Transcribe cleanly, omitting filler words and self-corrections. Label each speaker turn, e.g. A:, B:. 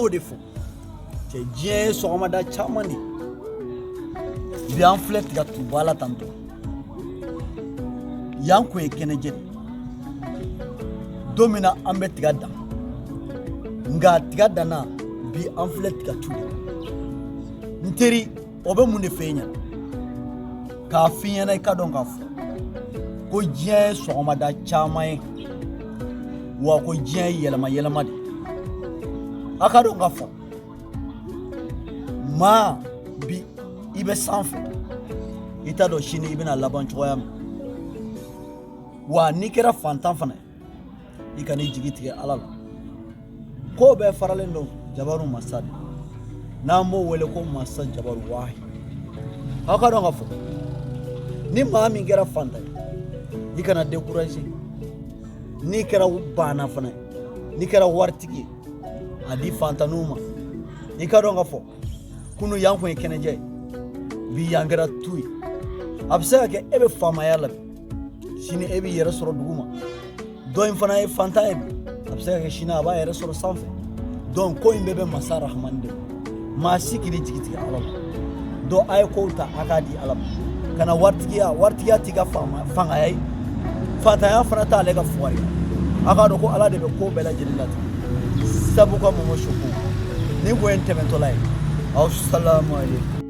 A: y'o de fɔ cɛ, diɲɛ ye sɔgɔmada caman de. Bi an filɛ tiga tuba la tantɔ. Yan kun ye kɛnɛjɛ de. Don min na an bɛ tiga dan, nka tiga danna, bi an filɛ tiga tu de. N teri, o bɛ mun de f'e ɲɛna k'a f'i ɲɛna? I ka dɔn k'a fɔ ko diɲɛ ye sɔgɔmada caman ye, wa ko diɲɛ ye yɛlɛma yɛlɛma de. A ka dɔn k'a fɔ maa, bi i bɛ sanfɛ, i t'a dɔn sini i bɛna laban cogoya min. Wa n'i kɛra fantan fana ye, i kan'i jigi tigɛ Ala la. Ko bɛɛ faralen don jabaru masa de, n'an b'o wele ko masa jabaru wahi. Aw ka dɔn k'a fɔ ni maa min kɛra fantan ye, i kana décourager. N'i kɛra baana fana ye, n'i kɛra waritigi ye, a di fantanniw ma. I ka dɔn k'a fɔ kunu yan kun ye kɛnɛjɛ ye, bi yan kɛra tu ye. A bɛ se ka kɛ e bɛ faamaya la bi, sini e b'i yɛrɛ sɔrɔ dugu ma. Dɔ in fana ye fantan ye bi, a bɛ se ka kɛ sini a b'a yɛrɛ sɔrɔ sanfɛ. Donc ko in bɛɛ bɛ masa rahamani de. Maa si k'i jigi tigɛ Ala la. Donc a ye kow ta, a k'a di Ala ma. Kana waritigiya, waritigiya t'i ka fangaya ye, fantanya fana t'ale ka fugariya. A k'a dɔn ko Ala de bɛ ko bɛɛ lajɛlen latigɛ. Sabu ka mɔmɔ soko nin ko ye n tɛmɛtɔla ye. Aw salamu aleykum.